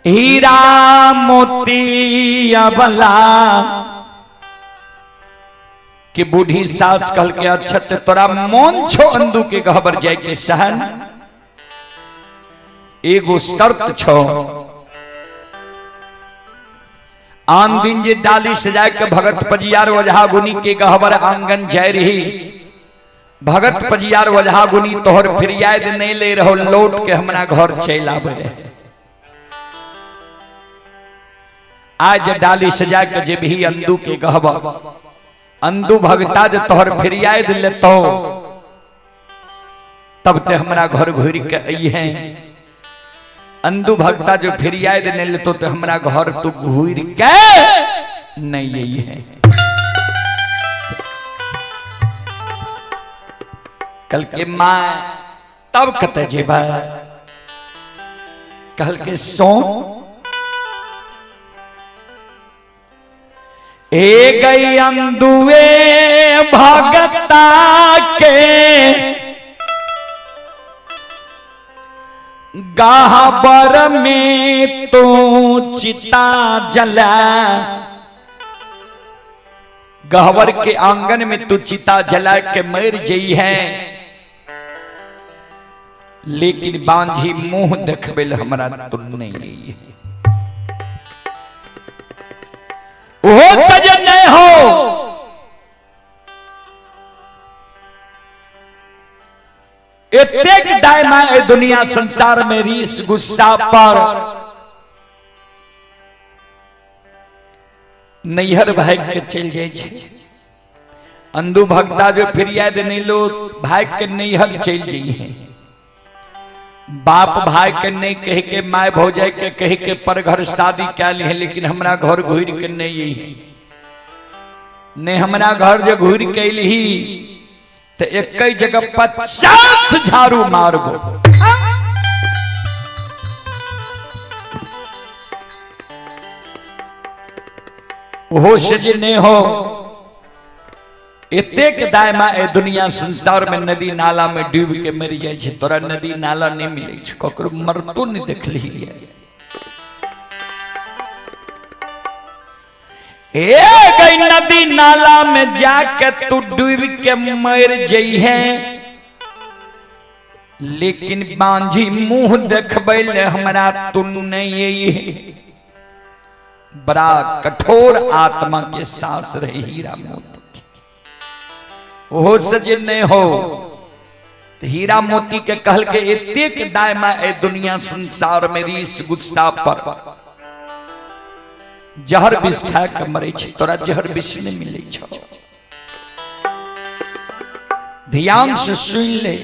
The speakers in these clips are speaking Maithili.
हीरा मोती अबला के बूढ़ी सास कहल के अच्छा ते तोरा मोन छो अंदू के गहबर जाय के सहन, एगो शर्त छो, आन दिन जे डाली सजाय के भगत पजियार वजहा गुनी के गहबर आंगन जाय रही, भगत पजियार वजहा गुनी तोहर फिरियाद नहीं ले रहो, लौट के हमरा घर चल आवे रहे। आज डाली सजा के जे भी अंदू के गहबर अंदू भगता जे तोहर फिरियाद लेतो तब ते हमरा घर घुर के आई है, अंदू भगता जो फिरियाद नहीं लेतो तो हमरा घर तू घुर के नहीं आई है। कल के माँ तब कत जेबा, कल के सो ए गई अंदुए भगता के गहबर में तो चिता जला, गहबर के आंगन में तू चिता जला के मर जई है, लेकिन बांझी मुंह देखबे हमरा तू नहीं आई है। वो सजन नहीं हो, एतेक दायमा ए दुनिया संसार में रीस गुस्सा पर नैहर भाग के चल जाए छे। अंदू भगता जो फिरियाद नहीं लो भाग के नैहर चल जाई है, बाप भाई के नहीं कह के my भौजाई के कह के पर घर शादी कैल है, लेकिन हमरा घर घुर के नहीं आई है, नहीं हमरा घर जो घुर के अली तो एक ही जगह 50 झाड़ू मारबो। होश जे नहीं हो, एतेक दायमा ए दुनिया संसार में नदी नाला में डूब के मर जाए छे, तोरा नदी नाला नहीं मिले छे, ककरो मरतो नहीं देखली है। ए गई नदी नाला में जाके तू डूब के मर जई है, लेकिन बांझी मुंह देखबै ले हमरा तू नहीं आई है। बड़ा कठोर आत्मा के सांस रहे हीरा मोती, हो सजे नहीं हो तो हीरा मोती के कहल के एतेक दायमा ए दुनिया संसार में रीस गुस्सा पर जहर विष खा के मरे छे, तोरा जहर विष नहीं मिले छो। ध्यान से सुन ले,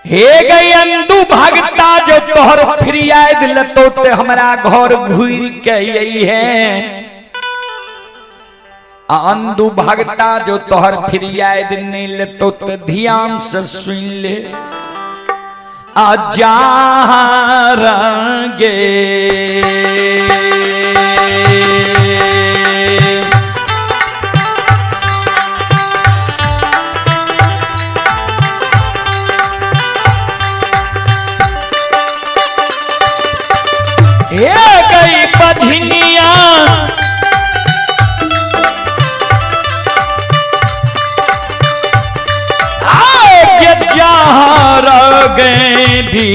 हे गई अंदू भगता जो तोहर फिरियाद लतो ते हमरा घर घुर के आई है, अंदू भगता जो तोहर फिरियाद नहीं लेतो ते ध्यान से सुन ले, आ रंगे ए गई बझनिया गए भी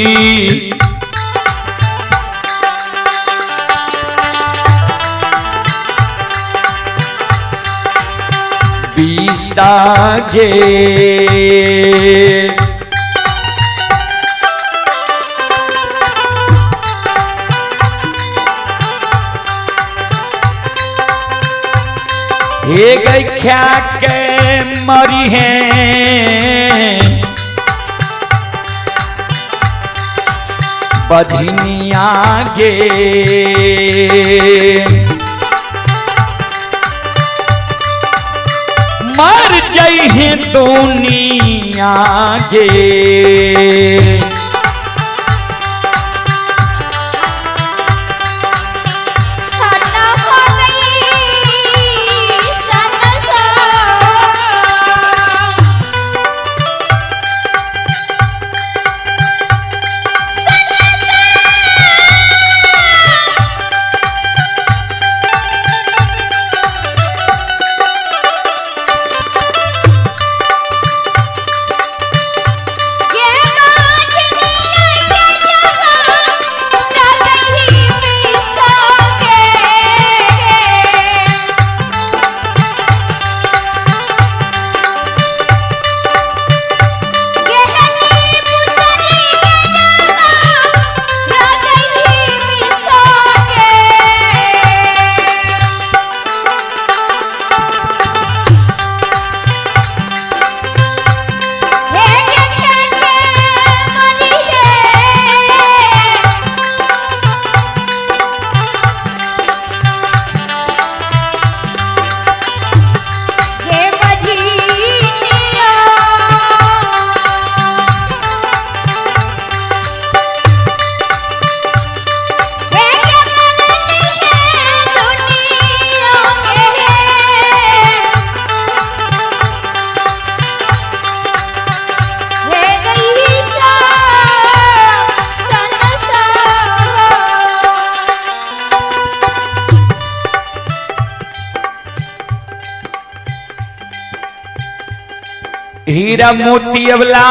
बीसागे हे गई ख्या के मरी है बधिनिया गे, मर जई है दुनिया गे। हीरा मोती अवला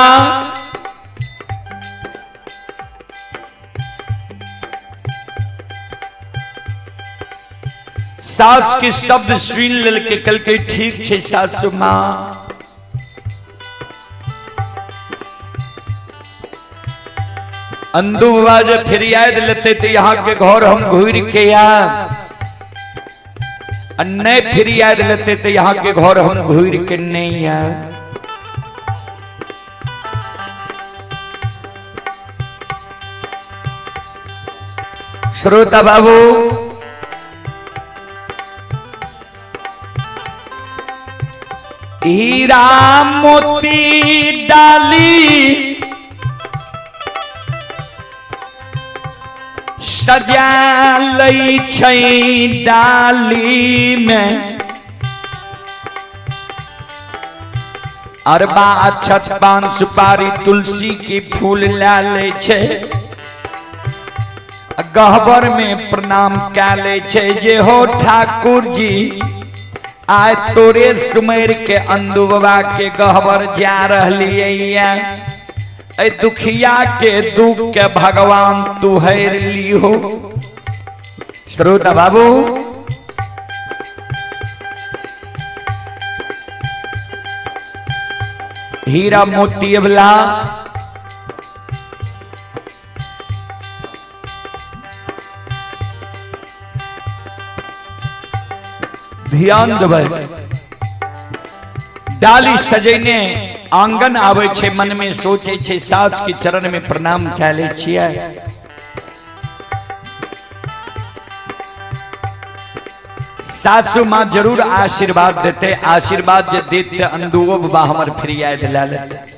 सास के शब्द सुन लेलकै, कहलकै ठीक छै सासु माँ। अंदू बाबा जे फिरियाद लेते तो यहाँ के घर हम घूर के आब, आ नहीं फिरियाद लेते तो यहाँ के घर हम घूर के नहीं आब। श्रोता बाबू, हीरा मोती डाली सजा लै छै डाली में, अरबा अक्षत पान सुपारी तुलसी की फूल ला लै छै, गहबर में प्रणाम कै लै छै जे हो ठाकुर जी आय तोरे सुमेर के अंदू बाबा के गहबर जा रहलियै ऐ दुखिया के दुख के भगवान तू हर ली हो। श्रोता बाबू, हीरा मोती अबला ध्यान देबै, डाली सजेने आंगन आबै छै, मन में सोचे छै सास के चरण में प्रणाम कै लै छियै। सासू माँ जरूर आशीर्वाद देते, आशीर्वाद जे देते अंदुओ बाबा हमर फरियाद लै लेते।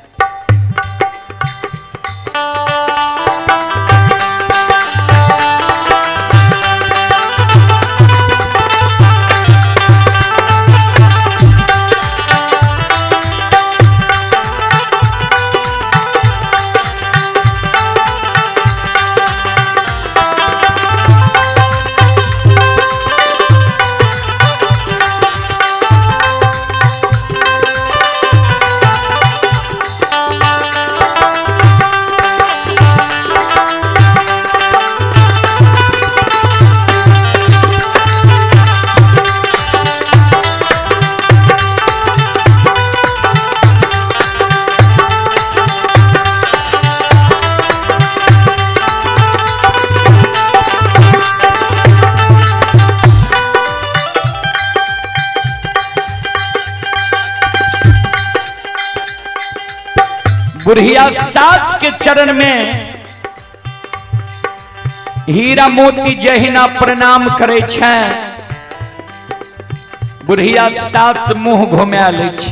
बुढ़िया सास के चरण में हीरा मोती जहिना प्रणाम करे छै, बुढ़िया सास मुंह घुमा लै छै।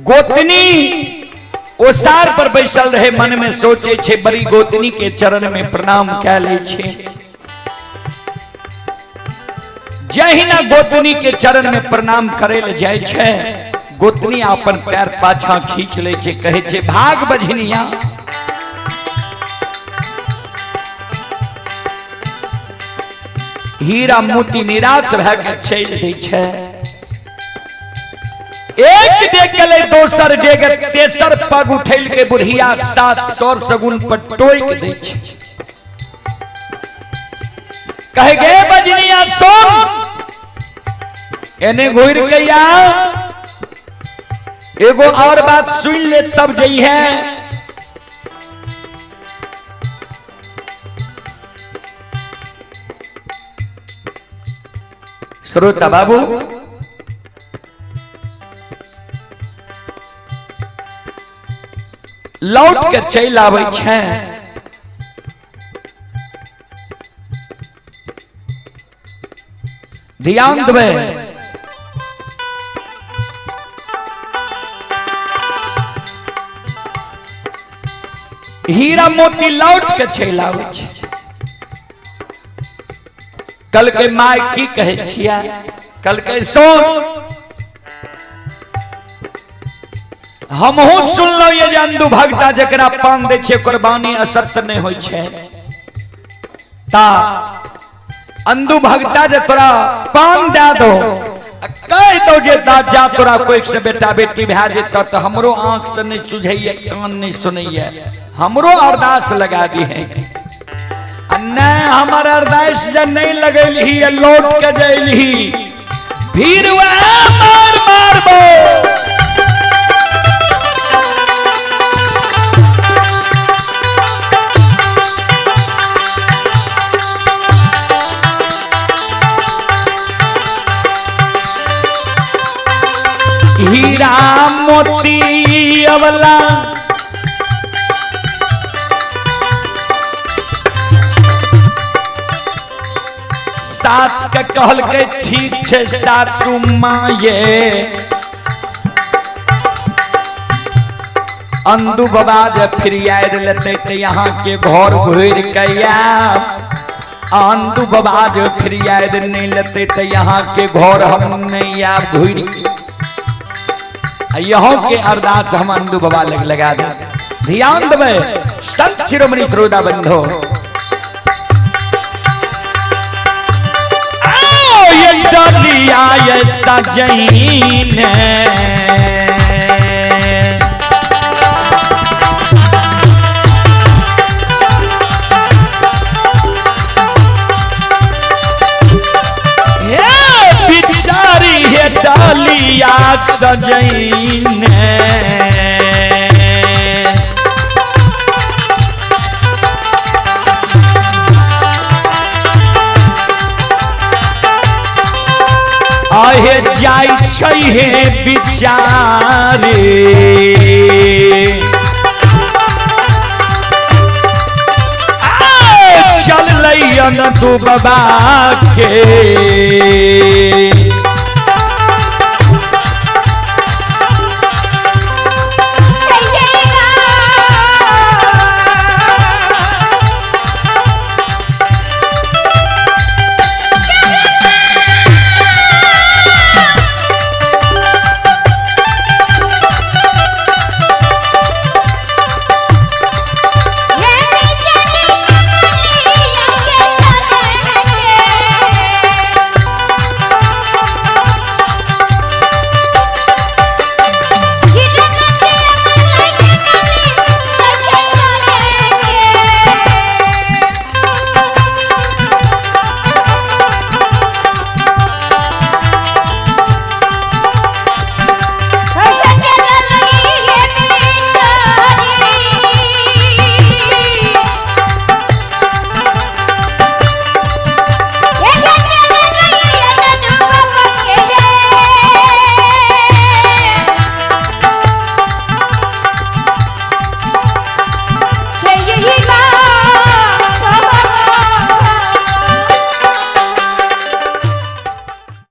गोतनी ओसार पर बैसल रहे, मन में सोचे छै बड़ी गोतनी के चरण में प्रणाम कै लै छै। जहिना गोतनी के चरण में प्रणाम करे ले जाय छै, गोतनी अपन पैर पाछा खींच लै छै, कहै छै भाग बझनिया। हीरा मोती निराश भए के चलि दै छै। एक डेग गेलै, दोसर डेग, तेसर पग उठैल के बुढ़िया सात सौर सगुन पर टोकि दै छै। कहे गे बजनिया सुन, एने घुर के आ, एगो और बात सुन ले तब जइहे। श्रोता बाबू, लौट के चलि आबै छै। ध्यान देबै, हीरा मोती लौट के चलि आबै छै। कल के my की कहै छियै? कल के सुन, हमहूँ सुनलहुँ ये जे अंधु भगता जकरा पान दै छै ओकर वाणी असत्य नहि होइ छै। ता अंधु भगता जे तोरा पान दए दो कहि दौ जे जा तोरा कोई से बेटा बेटी भए जेतौ तऽ हमरो आँख से नहीं सुझैया, कान नहीं सुनैया, हमरो अरदास लगा दी है। आ नहीं हमर अरदास जे नहीं लगैलही, लौट के जैलही, फिर वह मार मारबो। हीरा मोती अवला सास के कहलकै ठीक छै सासू माँ ये, अंदू बाबा जे फिरियाद लेतै तऽ यहाँ के घर घुरि के आयब, अंदू बाबा जे फिरियाद नहीं लेतै तऽ यहाँ के घर हम नहीं आयब घुरि के। यहाँ के अरदास हम अंदू बाबा लग लगा दे। ध्यान देबै संत शिरोमणि श्रोता बंधो, ये डलिया ये सजैन बिचारी है डलिया सजैन, आहे जाय छै हे बिचारे, चल लैयन तू बाबा के।